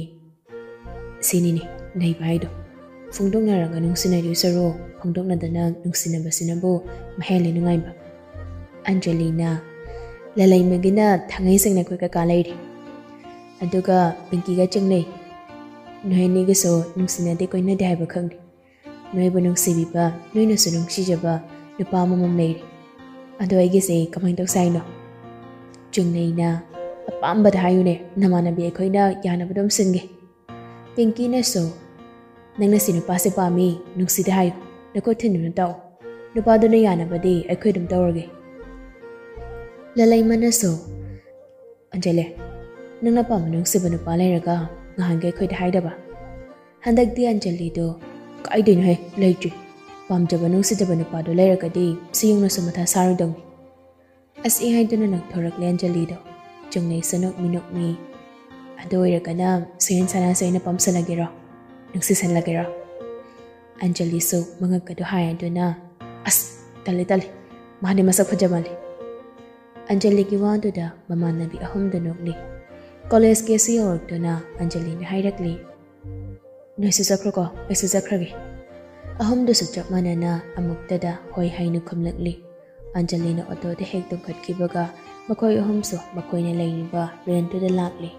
"ꯁꯤꯅꯤꯅꯦ ꯅꯩꯕ ꯍꯥꯏꯗꯣ꯫ ꯐꯣꯡꯗꯣꯛꯅꯔꯒ ꯅꯨꯡꯁꯤꯅꯗꯣꯏ ꯁꯔꯨꯛ ꯐꯣꯡꯗꯣꯛꯅꯗꯅ ꯅꯨꯡꯁꯤꯅꯕꯁꯤꯅꯕꯨ ꯃꯍꯦꯜꯂꯤ ꯅꯨꯡꯉꯥꯏꯕ꯫" ꯑꯟꯖꯂꯤꯅ, "ꯂꯂꯩꯃꯒꯤꯅ ꯊꯥꯡꯉꯩ ꯁꯦꯡꯅ ꯑꯩꯈꯣꯏ ꯀꯀꯥ ꯂꯩꯔꯦ꯫ ꯑꯗꯨꯒ ꯄꯤꯡꯀꯤꯒ ꯆꯤꯡꯂꯩ, ꯅꯣꯏ ꯑꯅꯤꯒꯤꯁꯨ ꯅꯨꯡꯁꯤꯅꯗꯦ ꯀꯣꯏꯅꯗꯦ ꯍꯥꯏꯕ ꯈꯪꯉꯤ꯫ ꯅꯣꯏꯕꯨ ꯅꯨꯡꯁꯤꯕꯤꯕ, ꯅꯣꯏꯅꯁꯨ ꯅꯨꯡꯁꯤꯖꯕ ꯅꯨꯄꯥ ꯑꯃꯃꯝ ꯂꯩꯔꯤ꯫ ꯑꯗꯣ ꯑꯩꯒꯤꯁꯦ ꯀꯃꯥꯏꯅ ꯇꯧꯁꯦ ꯍꯥꯏꯅꯣ? ꯆꯤꯡꯂꯩꯅ, "ꯑꯄꯥꯝꯕꯗ ꯍꯥꯏꯌꯨꯅꯦ, ꯅꯃꯥꯟꯅꯕꯤ ꯑꯩꯈꯣꯏꯅ ꯌꯥꯅꯕ ꯑꯗꯨꯝ ꯁꯤꯟꯒꯦ꯫" ꯄꯤꯡꯀꯤꯅꯁꯨ, "ꯅꯪꯅ ꯁꯤ ꯅꯨꯄꯥꯁꯦ ꯄꯥꯝꯃꯤ, ꯅꯨꯡꯁꯤꯗꯦ ꯍꯥꯏꯌꯨ, ꯅꯈꯨꯠ ꯊꯤꯟꯗꯨꯅ ꯇꯥꯛꯑꯣ꯫ ꯅꯨꯄꯥꯗꯨꯅ ꯌꯥꯅꯕꯗꯤ ꯑꯩꯈꯣꯏ ꯑꯗꯨꯝ ꯇꯧꯔꯒꯦ꯫" ꯂꯂꯩꯃꯅꯁꯨ, "ꯑꯟꯖꯂꯤ, ꯅꯪꯅ ꯄꯥꯝꯕ ꯅꯨꯡꯁꯤꯕ ꯅꯨꯄꯥ ꯂꯩꯔꯒ ꯉꯍꯥꯟꯒꯩ ꯑꯩꯈꯣꯏꯗ ꯍꯥꯏꯗꯕ?" ꯍꯟꯗꯛꯇꯤ ꯑꯟꯖꯂꯤꯗꯣ, "ꯀꯥꯏꯗꯩꯅꯣꯍꯦ, ꯂꯩꯇ꯭ꯔꯤ꯫ ꯄꯥꯝꯖꯕ ꯅꯨꯡꯁꯤꯖꯕ ꯅꯨꯄꯥꯗꯣ ꯂꯩꯔꯒꯗꯤ ꯁꯤ ꯌꯧꯅꯁꯨ ꯃꯊꯥ ꯁꯥꯔꯣꯏꯗꯧꯅꯤ꯫" ꯑꯁ, ꯑꯦ ꯍꯥꯏꯗꯨꯅ ꯅꯣꯛꯊꯣꯔꯛꯂꯦ ꯑꯟꯖꯂꯤꯗꯣ꯫ ꯆꯤꯡꯂꯩꯁꯨ ꯅꯣꯛꯃꯤ ꯅꯣꯛꯃꯤ꯫ "ꯑꯗꯨ ꯑꯣꯏꯔꯒꯅ ꯁꯌꯦꯟ ꯁꯅꯥꯁꯦ ꯑꯩꯅ ꯄꯥꯝꯁꯜꯂꯒꯦꯔꯣ? ꯅꯨꯡꯁꯤꯁꯜꯂꯒꯦꯔꯣ?" ꯑꯟꯖꯂꯤꯁꯨ ꯃꯉꯛꯀꯗꯣ ꯍꯥꯏꯗꯨꯅ, "ꯑꯁ, ꯇꯜꯂꯤ, ꯇꯜꯂꯤ꯫ ꯃꯥꯗꯤ ꯃꯁꯛ ꯐꯖꯃꯜꯂꯤ꯫" ꯑꯟꯖꯂꯤꯒꯤ ꯋꯥꯗꯨꯗ ꯃꯃꯥꯟꯅꯕꯤ ꯑꯍꯨꯝꯗꯨ ꯅꯣꯛꯂꯤ꯫ ꯀꯣꯂꯦꯖ ꯒꯦꯠꯁꯨ ꯌꯧꯔꯛꯇꯨꯅ ꯑꯟꯖꯂꯤꯅ ꯍꯥꯏꯔꯛꯂꯤ, "ꯅꯣꯏꯁꯨ ꯆꯠꯈ꯭ꯔꯣꯀꯣ, ꯑꯩꯁꯨ ꯆꯠꯈ꯭ꯔꯒꯦ꯫" ꯑꯍꯨꯝꯗꯨꯁꯨ ꯆꯞ ꯃꯥꯟꯅꯅ ꯑꯃꯨꯛꯇꯗ ꯍꯣꯏ ꯍꯥꯏꯅ ꯈꯨꯝꯂꯛꯂꯤ꯫ ꯑꯟꯖꯂꯤꯅ ꯑꯣꯇꯣꯗ ꯍꯦꯛ ꯇꯣꯡꯈꯠꯈꯤꯕꯒ ꯃꯈꯣꯏ ꯑꯍꯨꯝꯁꯨ ꯃꯈꯣꯏꯅ ꯂꯩꯔꯤꯕ ꯔꯦꯟꯠꯇꯨꯗ ꯂꯥꯛꯂꯤ꯫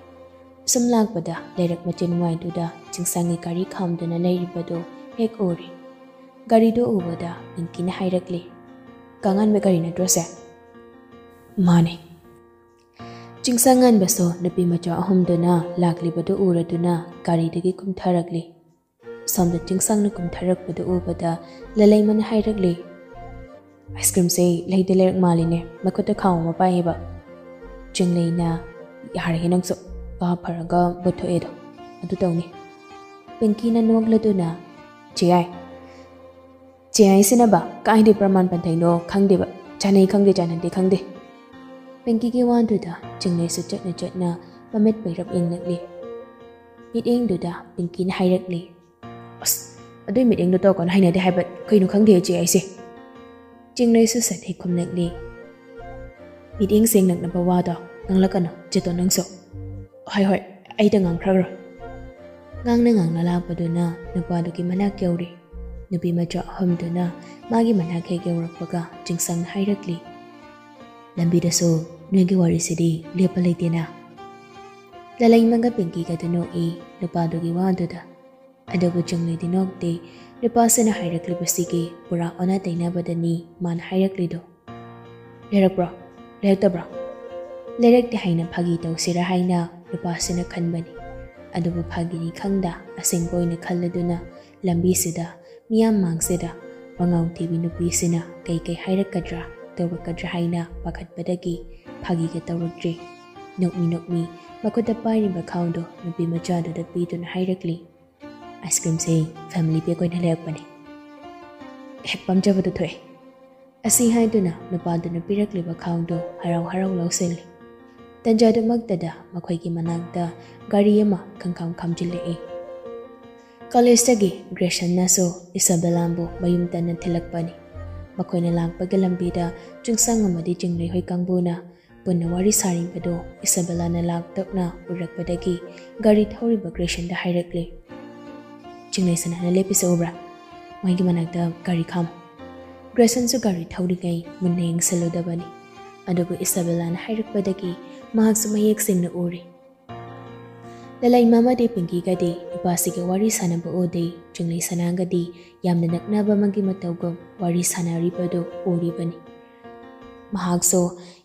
ꯁꯨꯝ ꯂꯥꯛꯄꯗ ꯂꯩꯔꯛ ꯃꯆꯤꯟ ꯋꯥꯏꯗꯨꯗ ꯆꯤꯡꯁꯥꯡꯒꯤ ꯒꯥꯔꯤ ꯈꯥꯝꯗꯨꯅ ꯂꯩꯔꯤꯕꯗꯨ ꯍꯦꯛ ꯎꯔꯦ꯫ ꯒꯥꯔꯤꯗꯨ ꯎꯕꯗ ꯄꯤꯡꯀꯤꯅ ꯍꯥꯏꯔꯛꯂꯤ, "ꯀꯥꯉꯥꯟꯕ ꯒꯥꯔꯤ ꯅꯠꯇ꯭ꯔꯣ ꯁꯦ?" "ꯃꯥꯅꯦ꯫" ꯆꯤꯡꯁꯥꯡ ꯉꯥꯟꯕꯁꯨ ꯅꯨꯄꯤ ꯃꯆꯥ ꯑꯍꯨꯝꯗꯨꯅ ꯂꯥꯛꯂꯤꯕꯗꯨ ꯎꯔꯗꯨꯅ ꯒꯥꯔꯤꯗꯒꯤ ꯀꯨꯝꯊꯔꯛꯂꯤ꯫ ꯁꯣꯝꯗ ꯆꯤꯡꯁꯥꯡꯅ ꯀꯨꯝꯊꯔꯛꯄꯗꯨ ꯎꯕꯗ ꯂꯂꯩꯃꯅ ꯍꯥꯏꯔꯛꯂꯤ, "ꯑꯥꯏꯁ ꯀ꯭ꯔꯤꯝꯁꯦ ꯂꯩꯗ ꯂꯩꯔꯛ ꯃꯥꯜꯂꯤꯅꯦ, ꯃꯈꯨꯠꯇ ꯈꯥꯎ ꯑꯃ ꯄꯥꯏꯌꯦꯕ꯫" ꯆꯤꯡꯂꯩꯅ, "ꯌꯥꯔꯦꯍꯦ ꯅꯪꯁꯨ, ꯚꯥꯞ ꯐꯔꯒ ꯚꯨꯠ ꯊꯣꯛꯑꯦꯗꯣ, ꯑꯗꯨ ꯇꯧꯅꯤ꯫" ꯄꯤꯡꯀꯤꯅ ꯅꯣꯛꯂꯗꯨꯅ, "ꯆꯦꯌꯥꯏ, ꯆꯦꯌꯥꯏꯁꯤꯅꯕ ꯀꯥꯏꯗꯩ ꯄ꯭ꯔꯃꯥꯟ ꯄꯟꯊꯩꯅꯣ ꯈꯪꯗꯦꯕ, ꯆꯥꯅꯩ ꯈꯪꯗꯦ, ꯆꯥꯅꯗꯦ ꯈꯪꯗꯦ꯫" ꯄꯤꯡꯀꯤꯒꯤ ꯋꯥꯗꯨꯗ ꯆꯤꯡꯂꯩꯁꯨ ꯆꯠꯅ ꯆꯠꯅ ꯃꯃꯤꯠ ꯄꯩꯔꯞ ꯌꯦꯡꯂꯛꯂꯤ꯫ ꯃꯤꯠꯌꯦꯡꯗꯨꯗ ꯄꯤꯡꯀꯤꯅ ꯍꯥꯏꯔꯛꯂꯤ, "ꯑꯁ, ꯑꯗꯨꯏ ꯃꯤꯠꯌꯦꯡꯗꯣ ꯇꯧꯔꯛꯀꯅꯨ, ꯍꯩꯅꯗꯦ ꯍꯥꯏꯕ, ꯀꯩꯅꯣ ꯈꯪꯗꯦ ꯏꯆꯦ ꯑꯩꯁꯦ꯫" ꯆꯤꯡꯂꯩꯁꯨ ꯁꯠ ꯍꯦꯛ ꯈꯨꯝꯂꯛꯂꯤ꯫ "ꯃꯤꯠꯌꯦꯡ ꯁꯦꯡꯂꯛꯅꯕ ꯋꯥꯗꯣ ꯉꯥꯡꯂꯛꯀꯅꯨ, ꯆꯦꯇꯣꯟ ꯅꯪꯁꯨ꯫" "ꯍꯣꯏ, ꯍꯣꯏ, ꯑꯩꯗ ꯉꯥꯡꯈ꯭ꯔꯔꯣꯏ꯫" ꯉꯥꯡꯅ ꯉꯥꯡꯅ ꯂꯥꯛꯄꯗꯨꯅ ꯅꯨꯄꯥꯗꯨꯒꯤ ꯃꯅꯥꯛ ꯌꯧꯔꯦ꯫ ꯅꯨꯄꯤ ꯃꯆꯥ ꯑꯍꯨꯝꯗꯨꯅ ꯃꯥꯒꯤ ꯃꯅꯥꯛ ꯍꯦꯛ ꯌꯧꯔꯛꯄꯒ ꯆꯤꯡꯁꯪꯅ ꯍꯥꯏꯔꯛꯂꯤ, "ꯂꯝꯕꯤꯗꯁꯨ ꯅꯣꯏꯒꯤ ꯋꯥꯔꯤꯁꯤꯗꯤ ꯂꯦꯞꯄ ꯂꯩꯇꯦꯅ?" ꯂꯂꯩꯃꯒ ꯄꯤꯡꯀꯤꯒꯗꯨ ꯅꯣꯛꯏ ꯅꯨꯄꯥꯗꯨꯒꯤ ꯋꯥꯗꯨꯗ꯫ ꯑꯗꯨꯕꯨ ꯆꯤꯡꯂꯩꯗꯤ ꯅꯣꯛꯇꯦ꯫ ꯅꯨꯄꯥꯁꯤꯅ ꯍꯥꯏꯔꯛꯂꯤꯕꯁꯤꯒꯤ ꯄꯨꯔꯥ ꯑꯣꯟꯅ ꯇꯩꯅꯕꯗꯅꯤ ꯃꯥꯅ ꯍꯥꯏꯔꯛꯂꯤꯗꯣ꯫ "ꯂꯩꯔꯛꯄ꯭ꯔꯣ? ꯂꯩꯔꯛꯇꯕ꯭ꯔꯣ?" ꯂꯩꯔꯛꯇꯦ ꯍꯥꯏꯅ ꯐꯥꯒꯤ ꯇꯧꯁꯤꯔꯥ ꯍꯥꯏꯅ ꯅꯨꯄꯥꯁꯤꯅ ꯈꯟꯕꯅꯤ꯫ ꯑꯗꯨꯕꯨ ꯐꯥꯒꯤꯅꯤ ꯈꯪꯗ ꯑꯁꯦꯡꯕ ꯑꯣꯏꯅ ꯈꯜꯂꯗꯨꯅ ꯂꯝꯕꯤꯁꯤꯗ ꯃꯤꯌꯥꯝ ꯃꯥꯡꯁꯤꯗ ꯃꯉꯥꯎ ꯊꯤꯕꯤ ꯅꯨꯄꯤꯁꯤꯅ ꯀꯩ ꯀꯩ ꯍꯥꯏꯔꯛꯀꯗ꯭ꯔꯥ ꯇꯧꯔꯛꯀꯗ꯭ꯔꯥ ꯍꯥꯏꯅ ꯄꯥꯈꯠꯄꯗꯒꯤ ꯐꯥꯒꯤꯒ ꯇꯧꯔꯛꯇ꯭ꯔꯦ꯫ ꯅꯣꯛꯃꯤ ꯅꯣꯛꯃꯤ ꯃꯈꯨꯠꯇ ꯄꯥꯏꯔꯤꯕ ꯈꯥꯎꯗꯣ ꯅꯨꯄꯤ ꯃꯆꯥꯗꯨꯗ ꯄꯤꯗꯨꯅ ꯍꯥꯏꯔꯛꯂꯤ, "ꯑꯥꯏꯁ ꯀ꯭ꯔꯤꯝꯁꯦ ꯐꯦꯃꯤꯂꯤ ꯄꯦꯛ ꯑꯣꯏꯅ ꯂꯩꯔꯛꯄꯅꯦ꯫ ꯍꯦꯛ ꯄꯥꯝꯖꯕꯗꯨ ꯊꯣꯛꯑꯦ"꯫ ꯑꯁꯤ ꯍꯥꯏꯗꯨꯅ ꯅꯨꯄꯥꯗꯨꯅ ꯄꯤꯔꯛꯂꯤꯕ ꯈꯥꯎꯗꯨ ꯍꯔꯥꯎ ꯍꯔꯥꯎ ꯂꯧꯁꯤꯜꯂꯤ꯫ ꯇꯟꯖꯥꯗꯨꯃꯛꯇꯗ ꯃꯈꯣꯏꯒꯤ ꯃꯅꯥꯛꯇ ꯒꯥꯔꯤ ꯑꯃ ꯈꯪꯈꯥꯝ ꯈꯥꯝꯖꯤꯜꯂꯛꯏ꯫ ꯀꯣꯂꯦꯖꯇꯒꯤ ꯒ꯭ꯔꯦꯁꯟꯅꯁꯨ ꯏꯁꯥꯕꯦꯂꯥꯕꯨ ꯃꯌꯨꯝ ꯇꯟꯅ ꯊꯤꯜꯂꯛꯄꯅꯤ꯫ ꯃꯈꯣꯏꯅ ꯂꯥꯛꯄꯒꯤ ꯂꯝꯕꯤꯗ ꯆꯤꯡꯁꯥꯡ ꯑꯃꯗꯤ ꯆꯤꯡꯂꯩꯍꯣꯏ ꯀꯥꯡꯕꯨꯅ ꯄꯨꯟꯅ ꯋꯥꯔꯤ ꯁꯥꯔꯤꯕꯗꯨ ꯏꯁꯥꯕꯦꯂꯥꯅ ꯂꯥꯞꯇꯛꯅ ꯎꯔꯛꯄꯗꯒꯤ ꯒꯥꯔꯤ ꯊꯧꯔꯤꯕ ꯒ꯭ꯔꯦꯁꯟꯗ ꯍꯥꯏꯔꯛꯂꯤ, "ꯆꯤꯡꯂꯩ ꯁꯅꯥꯅ ꯂꯦꯞꯄꯤꯁꯦ ꯎꯕ꯭ꯔꯥ? ꯃꯣꯏꯒꯤ ꯃꯅꯥꯛꯇ ꯒꯥꯔꯤ ꯈꯥꯝꯃꯨ"꯫ ꯒ꯭ꯔꯦꯁꯟꯁꯨ ꯒꯥꯔꯤ ꯊꯧꯔꯤꯉꯩ ꯃꯨꯟꯅ ꯌꯦꯡꯁꯤꯜꯂꯨꯗꯕꯅꯤ꯫ ꯑꯗꯨꯕꯨ ꯏꯁꯥꯕꯦꯂꯥꯅ ꯍꯥꯏꯔꯛꯄꯗꯒꯤ ꯃꯍꯥꯛꯁꯨ ꯃꯌꯦꯛ ꯁꯦꯡꯅ ꯎꯔꯦ꯫ ꯂꯂꯩꯃ ꯑꯃꯗꯤ ꯄꯤꯡꯀꯤꯒꯗꯤ ꯅꯨꯄꯥꯁꯤꯒ ꯋꯥꯔꯤ ꯁꯥꯟꯅꯕ ꯎꯗꯦ꯫ ꯆꯤꯡꯂꯩ ꯁꯅꯥꯒꯗꯤ ꯌꯥꯝꯅ ꯅꯛꯅꯕ ꯑꯃꯒꯤ ꯃꯇꯧꯒꯨꯝ ꯋꯥꯔꯤ ꯁꯥꯟꯅꯔꯤꯕꯗꯨ ꯎꯔꯤꯕꯅꯤ꯫ ꯃꯍꯥꯛꯁꯨ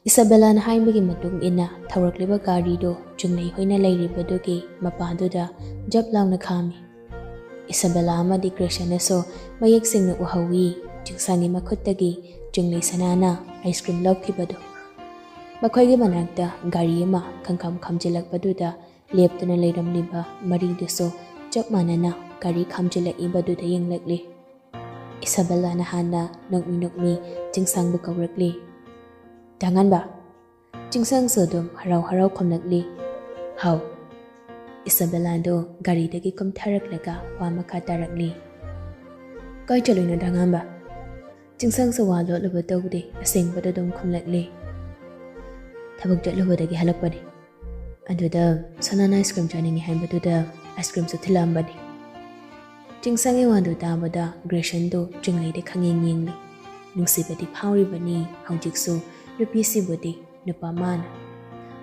ꯏꯁꯥꯕꯦꯂꯥꯅ ꯍꯥꯏꯕꯒꯤ ꯃꯇꯨꯡ ꯏꯟꯅ ꯊꯧꯔꯛꯂꯤꯕ ꯒꯥꯔꯤꯗꯨ ꯆꯤꯡꯂꯩ ꯍꯣꯏꯅ ꯂꯩꯔꯤꯕꯗꯨꯒꯤ ꯃꯄꯥꯗꯨꯗ ꯖꯞ ꯂꯥꯎꯅ ꯈꯥꯝꯃꯤ꯫ ꯏꯁꯥꯕꯦꯂꯥ ꯑꯃꯗꯤ ꯒ꯭ꯔꯦꯁꯟꯅꯁꯨ ꯃꯌꯦꯛ ꯁꯦꯡꯅ ꯎꯍꯧꯏ, ꯆꯤꯡꯁꯥꯡꯒꯤ ꯃꯈꯨꯠꯇꯒꯤ ꯆꯤꯡꯂꯩ ꯁꯅꯥꯅ ꯑꯥꯏꯁ ꯀ꯭ꯔꯤꯝ ꯂꯧꯈꯤꯕꯗꯨ꯫ ꯃꯈꯣꯏꯒꯤ ꯃꯅꯥꯛꯇ ꯒꯥꯔꯤ ꯑꯃ ꯈꯪꯈꯥꯝ ꯈꯥꯝꯖꯤꯜꯂꯛꯄꯗꯨꯗ ꯂꯦꯞꯇꯨꯅ ꯂꯩꯔꯝꯂꯤꯕ ꯃꯔꯤꯗꯨꯁꯨ ꯆꯞ ꯃꯥꯟꯅꯅ ꯒꯥꯔꯤ ꯈꯥꯝꯖꯤꯜꯂꯛꯏꯕꯗꯨꯗ ꯌꯦꯡꯂꯛꯂꯤ꯫ ꯏꯁꯥꯕꯦꯂꯥꯅ ꯍꯥꯟꯅ ꯅꯣꯛꯃꯤ ꯅꯣꯛꯃꯤ ꯆꯤꯡꯁꯥꯡꯕꯨ ꯀꯧꯔꯛꯂꯤ, "ꯇꯥꯉꯥꯟꯕ?" ꯆꯤꯡꯁꯥꯡꯁꯨ ꯑꯗꯨꯝ ꯍꯔꯥꯎ ꯍꯔꯥꯎ ꯈꯨꯝꯂꯛꯂꯤ, "ꯍꯥꯎ"꯫ ꯏꯁꯥꯕꯦꯂꯥꯗꯣ ꯒꯥꯔꯤꯗꯒꯤ ꯀꯨꯝꯊꯔꯛꯂꯒ ꯋꯥ ꯃꯈꯥ ꯇꯥꯔꯛꯂꯤ, "ꯀꯥꯏ ꯆꯠꯂꯨꯏꯅꯣ ꯇꯥꯉꯥꯟꯕ?" ꯆꯤꯡꯁꯥꯡꯁꯨ ꯋꯥ ꯂꯣꯠꯂꯨꯕ ꯇꯧꯗꯦ, ꯑꯁꯦꯡꯕꯗꯣ ꯑꯗꯨꯝ ꯈꯨꯝꯂꯛꯂꯤ, "ꯊꯕꯛ ꯆꯠꯂꯨꯕꯗꯒꯤ ꯍꯜꯂꯛꯄꯅꯤ꯫ ꯑꯗꯨꯗ ꯁꯅꯥꯅ ꯑꯥꯏꯁ ꯀ꯭ꯔꯤꯝ ꯆꯥꯅꯤꯡꯉꯤ ꯍꯥꯏꯕꯗꯨꯗ ꯑꯥꯏꯁ ꯀ꯭ꯔꯤꯝꯁꯨ ꯊꯤꯜꯂꯛꯑꯝꯕꯅꯤ"꯫ ꯆꯤꯡꯁꯥꯡꯒꯤ ꯋꯥꯗꯨ ꯇꯥꯕꯗ ꯒ꯭ꯔꯦꯁꯟꯗꯨ ꯆꯤꯡꯂꯩꯗ ꯈꯪꯌꯦꯡ ꯌꯦꯡꯂꯤ꯫ ꯅꯨꯡꯁꯤꯕꯗꯤ ꯐꯥꯎꯔꯤꯕꯅꯤ ꯍꯧꯖꯤꯛꯁꯨ ꯅꯨꯄꯤꯁꯤꯕꯨꯗꯤ꯫ ꯅꯨꯄꯥ ꯃꯥꯅ,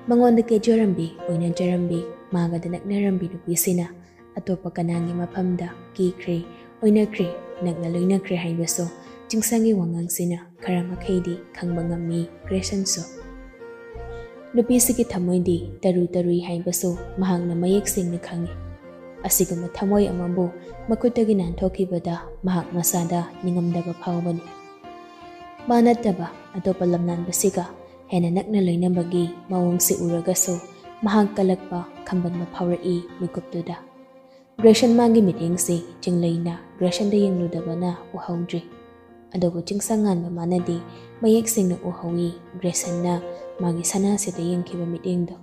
ꯃꯉꯣꯟꯗ ꯀꯦꯖꯔꯝꯕꯤ, ꯑꯣꯏꯅꯖꯔꯝꯕꯤ, ꯃꯥꯒꯗ ꯅꯛꯅꯔꯝꯕꯤ ꯅꯨꯄꯤꯁꯤꯅ ꯑꯇꯣꯞꯄ ꯀꯅꯥꯒꯤ ꯃꯐꯝꯗ ꯀꯦꯈ꯭ꯔꯦ, ꯑꯣꯏꯅꯈ꯭ꯔꯦ, ꯅꯛꯅ ꯂꯣꯏꯅꯈ꯭ꯔꯦ ꯍꯥꯏꯕꯁꯨ ꯆꯤꯡꯁꯥꯡꯒꯤ ꯋꯥꯉꯥꯡꯁꯤꯅ ꯈꯔ ꯃꯈꯩꯗꯤ ꯈꯪꯕ ꯉꯝꯃꯤ ꯒ꯭ꯔꯦꯁꯟꯁꯨ꯫ ꯅꯨꯄꯤꯁꯤꯒꯤ ꯊꯃꯣꯏꯗꯤ ꯇꯔꯨ ꯇꯔꯨꯏ ꯍꯥꯏꯕꯁꯨ ꯃꯍꯥꯛꯅ ꯃꯌꯦꯛ ꯁꯦꯡꯅ ꯈꯪꯏ꯫ ꯑꯁꯤꯒꯨꯝꯕ ꯊꯃꯣꯏ ꯑꯃꯕꯨ ꯃꯈꯨꯠꯇꯒꯤ ꯅꯥꯟꯊꯣꯛꯈꯤꯕꯗ ꯃꯍꯥꯛ ꯃꯁꯥꯗ ꯅꯤꯡꯉꯝꯗꯕ ꯐꯥꯎꯕꯅꯤ꯫ ꯃꯥ ꯅꯠꯇꯕ ꯑꯇꯣꯞꯄ ꯂꯝꯂꯥꯟꯕꯁꯤꯒ ꯍꯦꯟꯅ ꯅꯛꯅ ꯂꯣꯏꯅꯕꯒꯤ ꯃꯑꯣꯡꯁꯤ ꯎꯔꯒꯁꯨ ꯃꯍꯥꯛ ꯀꯜꯂꯛꯄ, ꯈꯝꯕꯟꯕ ꯐꯥꯎꯔꯛꯏ ꯃꯤꯀꯨꯞꯇꯨꯗ꯫ ꯒ꯭ꯔꯦꯁꯟ ꯃꯥꯒꯤ ꯃꯤꯠꯌꯦꯡꯁꯤ ꯆꯤꯡꯂꯩꯅ ꯒ꯭ꯔꯦꯁꯟꯗ ꯌꯦꯡꯂꯨꯗꯕꯅ ꯎꯍꯧꯗ꯭ꯔꯤ꯫ ꯑꯗꯨꯕꯨ ꯆꯤꯡꯁꯥꯡ ꯉꯥꯟꯕ ꯃꯥꯅꯗꯤ ꯃꯌꯦꯛ ꯁꯦꯡꯅ ꯎꯍꯧꯏ ꯒ꯭ꯔꯦꯁꯟꯅ ꯃꯥꯒꯤ ꯁꯅꯥꯁꯤꯗ ꯌꯦꯡꯈꯤꯕ ꯃꯤꯠꯌꯦꯡꯗꯣ꯫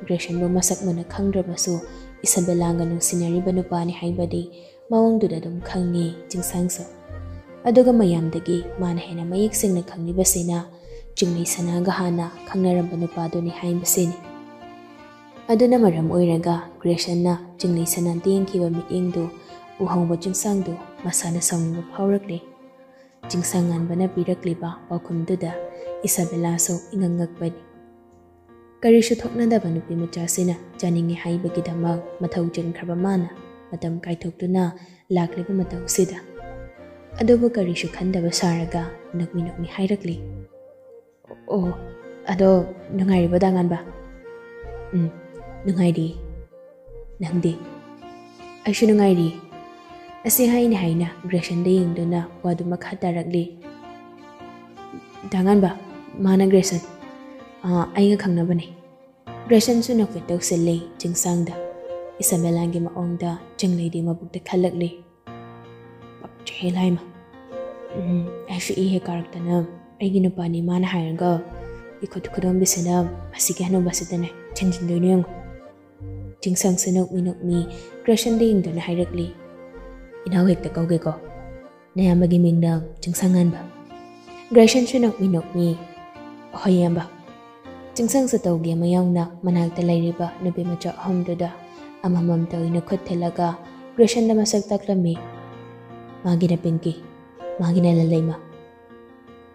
ꯒ꯭ꯔꯦꯁꯟꯕꯨ ꯃꯁꯛ ꯃꯨꯟꯅ ꯈꯪꯗ꯭ꯔꯕꯁꯨ ꯏꯁꯥꯕꯦꯂꯥꯒ ꯅꯨꯡꯁꯤꯅꯔꯤꯕ ꯅꯨꯄꯥꯅꯤ ꯍꯥꯏꯕꯗꯤ ꯃꯑꯣꯡꯗꯨꯗ ꯑꯗꯨꯝ ꯈꯪꯉꯤ ꯆꯤꯡꯁꯥꯡꯁꯨ꯫ ꯑꯗꯨꯒ ꯃꯌꯥꯝꯗꯒꯤ ꯃꯥꯅ ꯍꯦꯟꯅ ꯃꯌꯦꯛ ꯁꯦꯡꯅ ꯈꯪꯂꯤꯕꯁꯤꯅ ꯆꯤꯡꯂꯩ ꯁꯅꯥꯒ ꯍꯥꯟꯅ ꯈꯪꯅꯔꯝꯕ ꯅꯨꯄꯥꯗꯨꯅꯤ ꯍꯥꯏꯕꯁꯤꯅꯤ꯫ ꯑꯗꯨꯅ ꯃꯔꯝ ꯑꯣꯏꯔꯒ ꯒ꯭ꯔꯦꯁꯟꯅ ꯆꯤꯡꯂꯩ ꯁꯅꯥꯗ ꯌꯦꯡꯈꯤꯕ ꯃꯤꯠꯌꯦꯡꯗꯨ ꯎꯍꯧꯕ ꯆꯤꯡꯁꯥꯡꯗꯨ ꯃꯁꯥꯅ ꯁꯥꯎꯅꯤꯡꯕ ꯐꯥꯎꯔꯛꯂꯦ꯫ ꯆꯤꯡꯁꯥꯡ ꯉꯥꯟꯕꯅ ꯄꯤꯔꯛꯂꯤꯕ ꯄꯥꯎꯈꯨꯝꯗꯨꯗ ꯏꯁꯥꯕꯦꯂꯥꯁꯨ ꯏꯉꯛ ꯉꯛꯄꯅꯤ꯫ ꯀꯔꯤꯁꯨ ꯊꯣꯛꯅꯗꯕ ꯅꯨꯄꯤ ꯃꯆꯥꯁꯤꯅ ꯆꯥꯅꯤꯡꯉꯤ ꯍꯥꯏꯕꯒꯤꯗꯃꯛ ꯃꯊꯧ ꯆꯤꯟꯈ꯭ꯔꯕ ꯃꯥꯅ ꯃꯇꯝ ꯀꯥꯏꯊꯣꯛꯇꯨꯅ ꯂꯥꯛꯂꯤꯕ ꯃꯇꯧꯁꯤꯗ꯫ ꯑꯗꯨꯕꯨ ꯀꯔꯤꯁꯨ ꯈꯟꯗꯕ ꯁꯥꯔꯒ ꯅꯣꯛꯃꯤ ꯅꯣꯛꯃꯤ ꯍꯥꯏꯔꯛꯂꯤ, "ꯑꯣ, ꯑꯗꯣ ꯅꯨꯡꯉꯥꯏꯔꯤꯕꯣ ꯗꯥ ꯉꯥꯟꯕ?" "ꯎꯝ, ꯅꯨꯡꯉꯥꯏꯔꯤ꯫ ꯅꯪꯗꯤ?" "ꯑꯩꯁꯨ ꯅꯨꯡꯉꯥꯏꯔꯤ꯫" ꯑꯁꯤ ꯍꯥꯏꯅ ꯍꯥꯏꯅ ꯒ꯭ꯔꯦꯁꯟꯗ ꯌꯦꯡꯗꯨꯅ ꯋꯥꯗꯨ ꯃꯈꯥ ꯇꯥꯔꯛꯂꯤ꯫ "ꯗꯥ ꯉꯥꯟꯕ, ꯃꯥꯅ ꯒ꯭ꯔꯦꯁꯟ, ꯑꯥ, ꯑꯩꯒ ꯈꯪꯅꯕꯅꯤ꯫" ꯒ꯭ꯔꯦꯁꯟꯁꯨ ꯅꯣꯛꯐꯦꯠ ꯇꯧꯁꯤꯜꯂꯤ ꯆꯤꯡꯁꯥꯡꯗ꯫ ꯏꯁꯥꯕꯦꯂꯥꯒꯤ ꯃꯑꯣꯡꯗ ꯆꯤꯡꯂꯩꯗꯤ ꯃꯕꯨꯛꯇ ꯈꯜꯂꯛꯂꯤ꯫ "ꯄꯛꯆꯩꯍꯦ ꯂꯥꯏꯃ꯫ ꯎꯝ, ꯑꯩꯁꯨ ꯏ ꯍꯦꯛ ꯀꯥꯔꯛꯇꯅ ꯑꯩꯒꯤ ꯅꯨꯄꯥꯅꯤ ꯃꯥꯅ ꯍꯥꯏꯔꯒ ꯏꯈꯨꯠ ꯈꯨꯗꯣꯝꯕꯤꯁꯤꯅ ꯃꯁꯤꯒꯤ ꯍꯅꯨꯕꯁꯤꯗꯅꯦ ꯊꯤꯟꯖꯤꯟꯗꯣꯏꯅꯦ ꯌꯦꯡꯉꯨ꯫" ꯆꯤꯡꯁꯥꯡꯁꯨ ꯅꯣꯛꯃꯤ ꯅꯣꯛꯃꯤ ꯒ꯭ꯔꯦꯁꯟꯗ ꯌꯦꯡꯗꯨꯅ ꯍꯥꯏꯔꯛꯂꯤ, "ꯏꯅꯥꯎ ꯍꯦꯛꯇ ꯀꯧꯒꯦꯀꯣ꯫ ꯅꯌꯥꯝꯕꯒꯤ ꯃꯤꯡꯅ ꯆꯤꯡꯁꯥꯡ ꯉꯥꯟꯕ꯫" ꯒ꯭ꯔꯦꯁꯟꯁꯨ ꯅꯣꯛꯃꯤ ꯅꯣꯛꯃꯤ, "ꯍꯣꯏ, ꯏꯌꯥꯝꯕ꯫" ꯆꯤꯡꯁꯥꯡꯁꯨ ꯇꯧꯒꯦ ꯑꯃ ꯌꯥꯎꯅ ꯃꯅꯥꯛꯇ ꯂꯩꯔꯤꯕ ꯅꯨꯄꯤ ꯃꯆꯥ ꯑꯍꯨꯝꯗꯨꯗ ꯑꯃꯃꯝꯇ ꯑꯣꯏꯅ ꯈꯨꯠ ꯊꯤꯜꯂꯒ ꯒ꯭ꯔꯦꯁꯟꯗ ꯃꯁꯛ ꯇꯥꯛꯂꯝꯃꯤ꯫ "ꯃꯥꯒꯤꯅ ꯄꯤꯡꯀꯤ, ꯃꯥꯒꯤꯅ ꯂꯜꯂꯩꯃ꯫"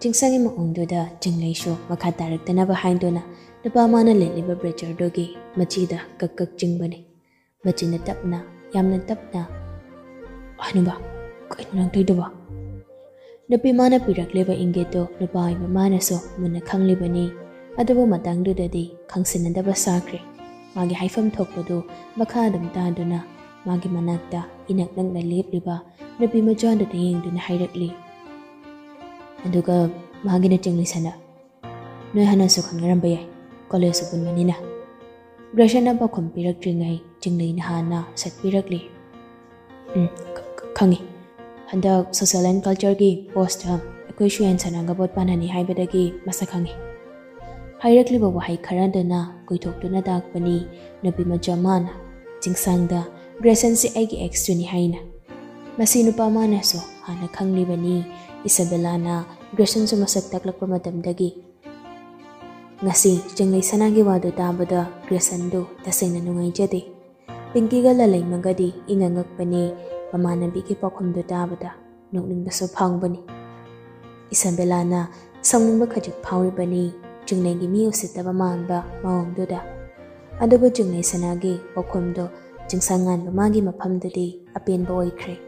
ꯆꯤꯡꯁꯥꯡꯒꯤ ꯃꯑꯣꯡꯗꯨꯗ ꯆꯤꯡꯂꯩꯁꯨ ꯃꯈꯥ ꯇꯥꯔꯛꯇꯅꯕ ꯍꯥꯏꯗꯨꯅ ꯅꯨꯄꯥ ꯃꯥꯅ ꯂꯤꯠꯂꯤꯕ ꯕ꯭ꯂꯦꯖꯔꯗꯨꯒꯤ ꯃꯆꯤꯗ ꯀꯛ ꯀꯛ ꯆꯤꯡꯕꯅꯤ꯫ ꯃꯆꯤꯟꯅ ꯇꯞꯅ, ꯌꯥꯝꯅ ꯇꯞꯅ, "ꯍꯅꯨꯕ, ꯀꯩꯅꯣ ꯅꯪ ꯇꯧꯏꯗꯨꯕꯣ?" ꯅꯨꯄꯤ ꯃꯥꯅ ꯄꯤꯔꯛꯂꯤꯕ ꯏꯪꯒꯤꯠꯇꯨ ꯅꯨꯄꯥ ꯑꯣꯏꯕ ꯃꯥꯅꯁꯨ ꯃꯨꯟꯅ ꯈꯪꯂꯤꯕꯅꯤ꯫ ꯑꯗꯨꯕꯨ ꯃꯇꯥꯡꯗꯨꯗꯗꯤ ꯈꯪꯁꯤꯟꯅꯗꯕ ꯁꯥꯈ꯭ꯔꯦ꯫ ꯃꯥꯒꯤ ꯍꯥꯏꯐꯝ ꯊꯣꯛꯄꯗꯨ ꯃꯈꯥ ꯑꯗꯨꯝ ꯇꯥꯗꯨꯅ ꯃꯥꯒꯤ ꯃꯅꯥꯛꯇ ꯏꯅꯛ ꯅꯛꯅ ꯂꯦꯞꯂꯤꯕ ꯅꯨꯄꯤ ꯃꯆꯥꯗꯨꯗ ꯌꯦꯡꯗꯨꯅ ꯍꯥꯏꯔꯛꯂꯤ꯫ ꯑꯗꯨꯒ ꯃꯥꯒꯤꯅ ꯆꯤꯡꯂꯩꯁꯅꯥ, ꯅꯣꯏ ꯍꯥꯟꯅꯁꯨ ꯈꯪꯅꯔꯝꯕ ꯌꯥꯏ, ꯀꯣꯂꯦꯖꯁꯨ ꯄꯨꯟꯕꯅꯤꯅ꯫ ꯒ꯭ꯔꯦꯁꯟꯅ ꯄꯥꯎꯈꯨꯝ ꯄꯤꯔꯛꯇ꯭ꯔꯤꯉꯩ ꯆꯤꯡꯂꯩꯅ ꯍꯥꯟꯅ ꯁꯠ ꯄꯤꯔꯛꯂꯤ꯫ "ꯎꯝ, ꯈ-, ꯈ-, ꯈꯪꯉꯤ꯫ ꯍꯟꯗꯛ ꯁꯣꯁꯤꯌꯦꯜ ꯑꯦꯟ ꯀꯜꯆꯔꯒꯤ ꯄꯣꯁꯇ ꯑꯩꯈꯣꯏ ꯁꯨꯌꯦꯟ ꯁꯅꯥꯒ ꯚꯣꯠ ꯄꯥꯟꯅꯅꯤ ꯍꯥꯏꯕꯗꯒꯤ ꯃꯁꯛ ꯈꯪꯉꯤ"꯫ ꯍꯥꯏꯔꯛꯂꯤꯕ ꯋꯥꯍꯩ ꯈꯔꯗꯨꯅ ꯀꯣꯏꯊꯣꯛꯇꯨꯅ ꯇꯥꯛꯄꯅꯤ ꯅꯨꯄꯤ ꯃꯆꯥ ꯃꯥꯅ꯫ ꯆꯤꯡꯁꯥꯡꯗ ꯒ꯭ꯔꯦꯁꯟꯁꯤ ꯑꯩꯒꯤ ꯑꯦꯛꯁꯇꯨꯅꯤ ꯍꯥꯏꯅ꯫ ꯃꯁꯤ ꯅꯨꯄꯥ ꯃꯥꯅꯁꯨ ꯍꯥꯟꯅ ꯈꯪꯂꯤꯕꯅꯤ꯫ ꯏꯁꯥꯕꯦꯂꯥꯅ ꯒ꯭ꯔꯦꯁꯟꯁꯨ ꯃꯁꯛ ꯇꯥꯛꯂꯛꯄ ꯃꯇꯝꯗꯒꯤ꯫ ꯉꯁꯤ ꯆꯤꯡꯂꯩꯁꯅꯥꯒꯤ ꯋꯥꯗꯨ ꯇꯥꯕꯗ ꯒ꯭ꯔꯦꯁꯟꯗꯨ ꯇꯁꯦꯡꯅ ꯅꯨꯡꯉꯥꯏꯖꯗꯦ꯫ ꯄꯤꯡꯀꯤꯒ ꯂꯂꯩꯃꯒꯗꯤ ꯏꯉꯛ ꯉꯛꯄꯅꯤ꯫ ꯃꯃꯥꯟꯅꯕꯤꯒꯤ ꯄꯥꯎꯈꯨꯝꯗꯨ ꯇꯥꯕꯗ ꯅꯣꯛꯅꯤꯡꯕꯁꯨ ꯐꯥꯎꯕꯅꯤ꯫ ꯏꯁꯥꯕꯦꯂꯥꯅ ꯁꯥꯎꯅꯤꯡꯕ ꯈꯖꯤꯛ ꯐꯥꯎꯔꯤꯕꯅꯤ, ꯆꯤꯡꯂꯩꯒꯤ ꯃꯤ ꯎꯁꯤꯠꯇꯕ ꯃꯥꯟꯕ ꯃꯑꯣꯡꯗꯨꯗ꯫ ꯑꯗꯨꯕꯨ ꯆꯤꯡꯂꯩꯁꯅꯥꯒꯤ ꯄꯥꯎꯈꯨꯝꯗꯨ ꯆꯤꯡꯁꯥꯡ ꯉꯥꯟꯕ ꯃꯥꯒꯤ ꯃꯐꯝꯗꯗꯤ ꯑꯄꯦꯟꯕ ꯑꯣꯏꯈ꯭ꯔꯦ꯫